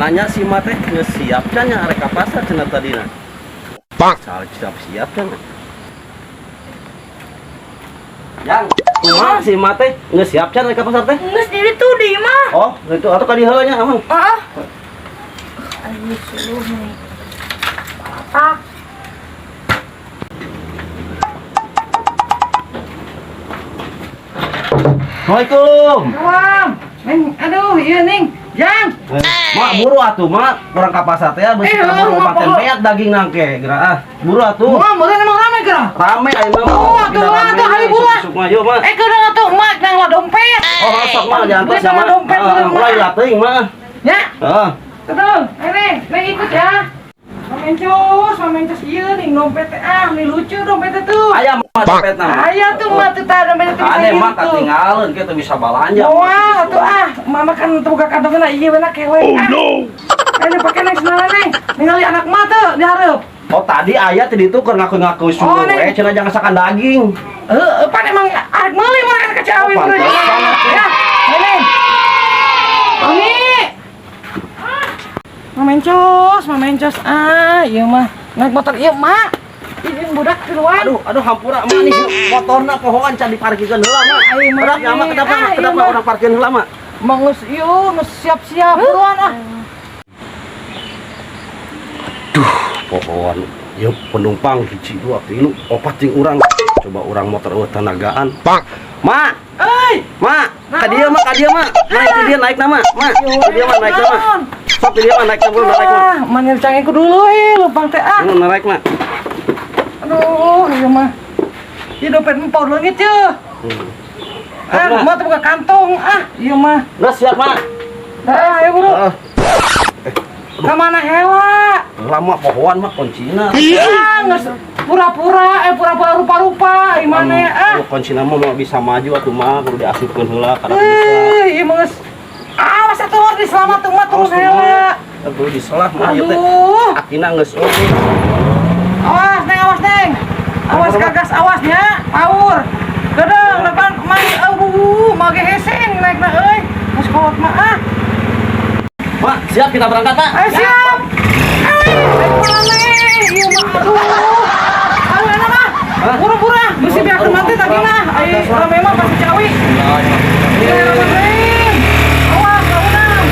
Mana nya si Ma teh geus siap can nya arek ka pasar cenah tadina. Pak. Siap-siap can. Yang, kumaha si Ma teh geus siap can arek ka pasar teh? Geus di ditu di imah. Oh, itu atuh ka dieu heula nya, Amang. Ah. Ayo suluh nih. Ah. Assalamualaikum. Wam, Neng, aduh, iya Neng, Jang. Mak, buru atuh, Mak. Kurang ka pasar teh beusi Eh, kana heuh, obat Mak, beak daging nangke geura ah. Buru atuh. Wah, meureun emang rame geura. Rame ayeuna mah. Oh, atuh, Mak, atuh, hayu buru, ah. Isuk mah yuk, Mak. Eh, keuna atuh mak nang lah dompet. Oh, sok Mak jangan Duit sama. sama dompet meureun, Mak. Ulah teuing, Mak. Ya, Heeh. betul. Ayo Neng, Neng ikut ya. Mamencus ieu nih dompet teh ah, nih lucu dompetnya tuh. Aya Mak dompetna. Mak. Aya tuh mak tuh tah dompetnya tuh bisa Ade gitu mak tuh. katinggalin kieu teu bisa balanja. Wah, atuh ah, mama kan buka kantongnya iya bener kewe. Oh no. Ini pakai neng senang neng, ningali anak mah tuh di hareup. Oh, tadi aya tadi itu keur ngaku-ngaku Oh, suruh Neng. we cenah jangan sakan daging. Heeh, pan emang arek meuli mah anak Ciawi Oh, meureun. pantesan. Ya, ini. Mami. Mamencos, ah, ieu mah naik motor ieu mak. Ieu budak tiluan. Aduh, aduh hampura mak nih motorna pohoan can diparkirkeun heula mak. Ayo, Mak. Kenapa mak kenapa Ah, mak iya, kenapa Mak. orang parkir heula mak? Mang geus ieu geus siap-siap buruan ah. Duh, pohoan ieu penumpang hiji dua tilu opat jeung urang. Coba urang motor eueuh tenagaan. Pak. Mak, Euy, mak, ka dieu mak, ka dieu mak. Naik ka dieu naik nama, mak. Ka dieu mak naik nama. Sok ka dieu mak naik nama, naik mak. Ah, manil cangengku dulu eh lumpang teh ah. Naik mak. Aduh, ieu mah. Ieu dompet empor leungit yeuh. Ah, Mak. mah teu buka kantong ah, ieu mah. Nah, siap mak. Dah, ayo buru. Ah, Ka mana heula? lama pohoan mak kuncina. Ah, geus pura-pura, eh pura-pura rupa-rupa, gimana ya? Ah, Kalau kuncina mah mau bisa maju atuh mah kudu diasupkeun heula karena bisa. eh, ieu mah geus. Awas atuh war di selamat tuh mah turun heula. Aduh diselah mah ieu teh. Aduh, Akina geus eueuh. awas neng, awas neng. Awas kagas awas nya, power. Gedeng depan mai aduh, mage hese nih naik na euy. Geus kolot mah ah. Mak, siap kita berangkat, Pak. Ayo siap. Eh, naik mana? Ieu mah aduh. Aduh enak ah. Hah? Buru-buru ah, bisi biar mati tadi nah. Ai rame mah pasti Ciawi. Bismillahirrahmanirrahim. Awas, kaunang.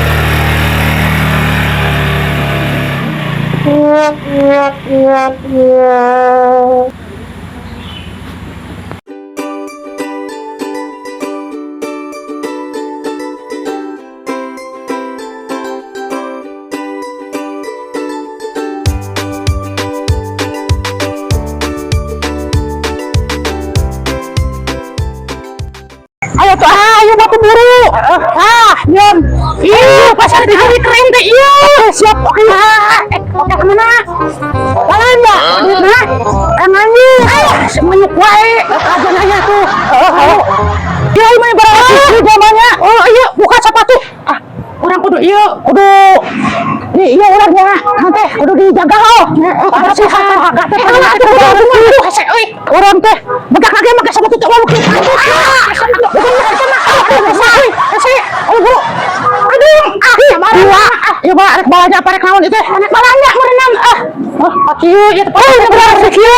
Ayo tuh, ah, ayo batu buru. Ah, Yon. Iya, pasar di hari keren teh. Iya, siap. Oke, ah, oke kemana? Jalan ya? Nah, emangnya. Ah, semuanya wae. Aja nanya tuh. Oh, iya, ini berarti zamannya. Oh, iya, buka sepatu. Ah, orang kudu iya, kudu nih iya orangnya nanti kudu dijaga oh kebersihan harga teh hese euy urang teh bedak lagi make sepatu teh walu kieu hese oh bro aduh ah dua ah ieu mah arek balanja apa rek naon ieu teh arek balanja meureunam ah oh kieu ieu teh oh bener kieu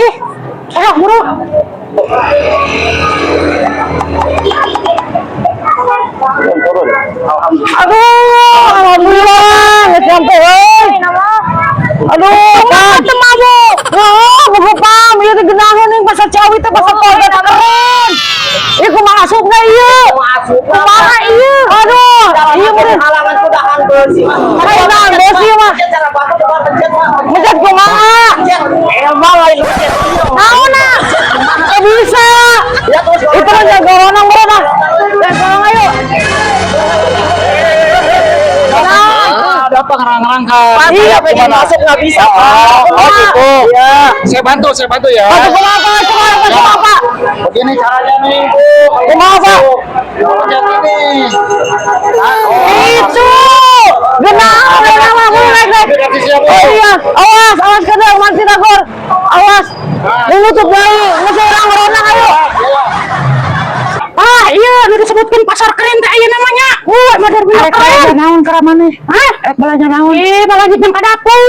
ih ayo buru. Aduh, alhamdulillah, geus nyampe euy. Aduh, Pam, teu mabuk. Heeh, mabuk Pam, ieu teh geunaheun ning pasar Ciawi teh pasar Polda teh keren. Ieu kumaha asupna ieu? Kumaha ieu? Aduh, ieu meureun. Halangan kudahan beusi mah. Halangan beusi mah. Cara batu depan pencet mah. Mencet kumaha? Emang lain pencet. Naon ah? Teu bisa. Ya terus Itu mah jaga orang meureun ah. Jaga orang ayo. Nah, Ada apa ngerang-ngerangkan? Iya, pengen masuk nggak bisa. Oh, oh gitu. Iya. Saya bantu ya. Aduh, kumaha, Pak? Kumaha, Pak? Kumaha, Pak? Begini caranya nih, Bu. Kumaha, Pak? Pencet ini. Itu. Genah, genah mah boleh naik naik. Kasih siap, Bu. Oh iya, awas, awas kedang, nanti dagor. Awas. Nutup bayi, mesti orang berenang ayo. Ah, iya, nu disebutkeun pasar keren teh aya namanya. Wah, bener-bener keren. Naon keramaneh? Hah? Rek balanja naon? Ih, balanja jeung ka dapur.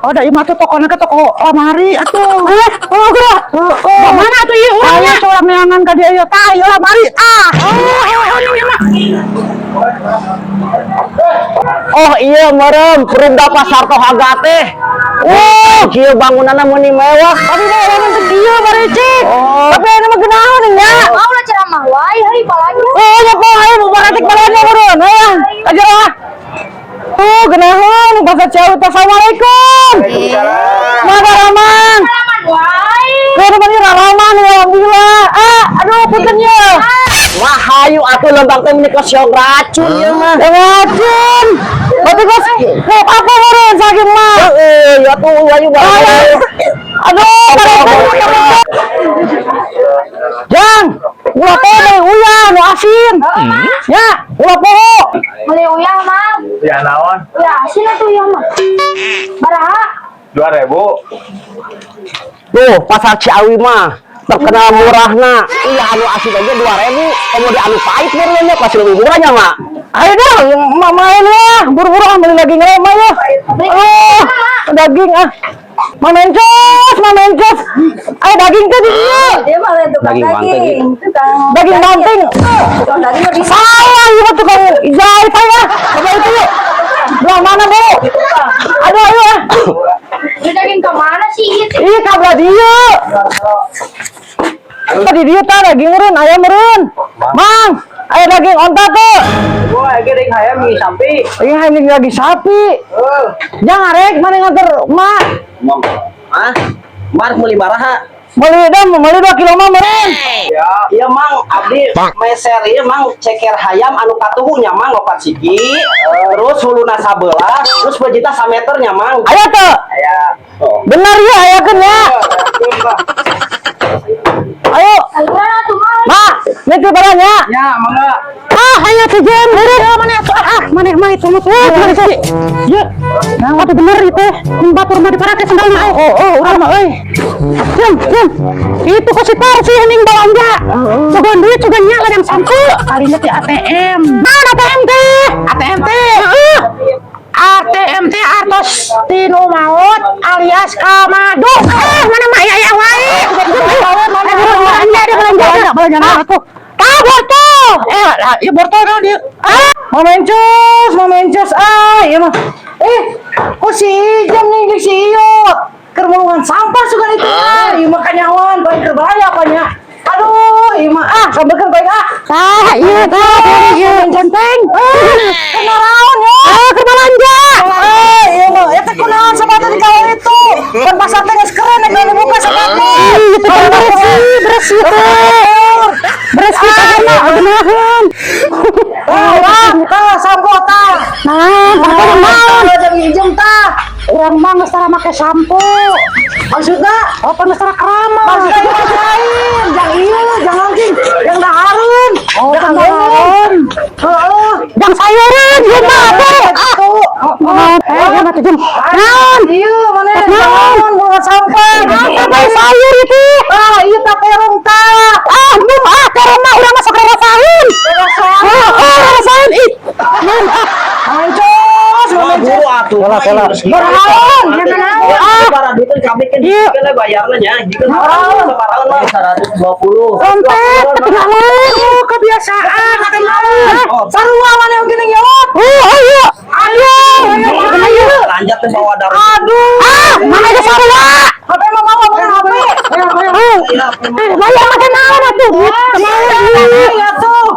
Oh, da ieu mah tuh tokona ke toko lamari atuh. Eh, oh, geura. Oh, mana atuh ieu urangnya? Aya urang neangan ka dieu tah, ieu lamari. Ah. Oh, oh, oh, ini mah. Oh iya merem, Perumda Pasar Tohaga teh. Oh, kieu bangunanna meuni mewah. Tapi mah urang teh kieu barecek. Oh. Tapi aya mah geunaheun nya. Mau lah ceramah wae, heuy balanja. Oh, ya po, ayo mau baratik balanja meureun. Ayo, aja lah. Oh, geunaheun Pasar Ciawi. Assalamualaikum. Waalaikumsalam. Rahman. Ceramah wae. Kau teman Rahman ya, alhamdulillah. Ah, aduh, punten ya. Wah, hayu atuh lembang teh meuni kos racun ieu mah. Ya racun. Berarti kos, kok apa meureun saking mah? Heeh, ya tuh hayu Ayo. Aduh, baratik. Jang, ulah poho meuli uyah nu asin. Ya, ulah poho. Meuli uyah, Mang. Ya naon? Uyah asin atuh uyah mah. Baraha? 2000. Tuh, Pasar Ciawi mah terkenal murahna. Iya anu asin aja 2000. Kemudian anu pahit meureun nya pasti lebih murahnya mah. Ayo dah, mak main lah, buru-buru ah beli daging lema ya. Oh, daging ah. Mamencos, mamencos. Ayo daging tuh di dia. Dia mah tukang Daging banteng gitu. Tukang Daging banteng. Tukang daging mah bisa. Salah, iya mah tukang jahit saya. Coba itu yuk. Belah mana, Bu? Aduh, ayo ah. Itu daging kemana sih itu? Ih, kabelah dia. Tadi dia tah daging meureun, ayam meureun. Mang, ayo daging onta tuh. Wah, iki daging hayam nih sapi. Ini hayam lagi sapi. Jangan rek, mana nganter mak. Hah? Mar meuli baraha? Beli dah, beli 2 kilo mah meureun. Iya mang, abdi meser ieu mang ceker hayam anu katuhu nya mang opat siki. Terus huluna sabelah, terus beujita sameter nya mang. Ayo tuh. Aya. Oh. Benar ya, ayakeun ya. Ayo, Gimana tuh, Mang? Mak, nitip barangnya. Ya, mangga. Ah, ayo tuh jam, bener. Mana tuh? Ah, mana mah itu mah tuh. Mana sih? Ya. Nah, waktu bener itu. Batur mah diparake sendalna. Oh, oh, urang mah euy. Jam, jam. Itu kok si Tarsi hening belanja. Sugan duit sugan nya ladang sampo. Kalinya teh ATM. Naon ATM teh? ATM teh. Heeh. ATM teh artos tinu maut alias kamado. Eh, mana mah aya aya wae. Belanja dia belanja. Belanja belanja aku. Ah, bortol. Eh, ya bortol dong dia. Ah, Mau mencus, mau mencus, ah, iya mah. Eh, kok si Ijam nih jeung si Iyot? Keur mulungan sampah sugan itu ah, ieu mah kanyawan, bae keur bahaya apanya. Aduh, ieu mah ah, sambekeun bae ah. Tah, iya tah, iya genteng. Kena raon ya. Ah, keur belanja. Eh, iya mah, eta kunaon sepatu di kawal itu? Kan pasar teh geus keren nek dibuka sepatu. Ih, itu kan bersih, bersih teh. Bersih teh mah geunaheun. Ah, tah, tah, sampo tah. Nah, pakai naon? Tah, jeung Ijam tah. Urang mah geus tara make sampo. Maksudna Oh, pan geus tara keramas. Maksudnya yang lain, jangan iya, jangan anjing, yang dahareun. Oh, jangan dahareun. Heeh. Jang sayuran, ieu mah atuh. Ah, oh, eh, ieu mah tuh jeung. Naon? Iya, mana Naon? naon mulungan sampah. Apa bae sayur itu? Ah, iya tak terong tah. Ah, belum ah, terong mah urang mah sok rasain. Oh, oh, rasain ih. Naon ah. Mancos, Wah, buru atuh. Salah, salah. Naon? Ah, para duit kan kabeh kan Iya. jikeun bayarna nya, jikeun sabaraha mah 120. Dompet ketinggalan. Oh, kebiasaan ketinggalan. Sarua mana yang gini nyelot. Oh, ayo. Ayo. Ayo. Belanja teh bawa darah. Aduh. Ah, mana ada sarua? HP mah mau mana HP? Eh, bayar makan naon atuh? Duit kemana? Iya tuh.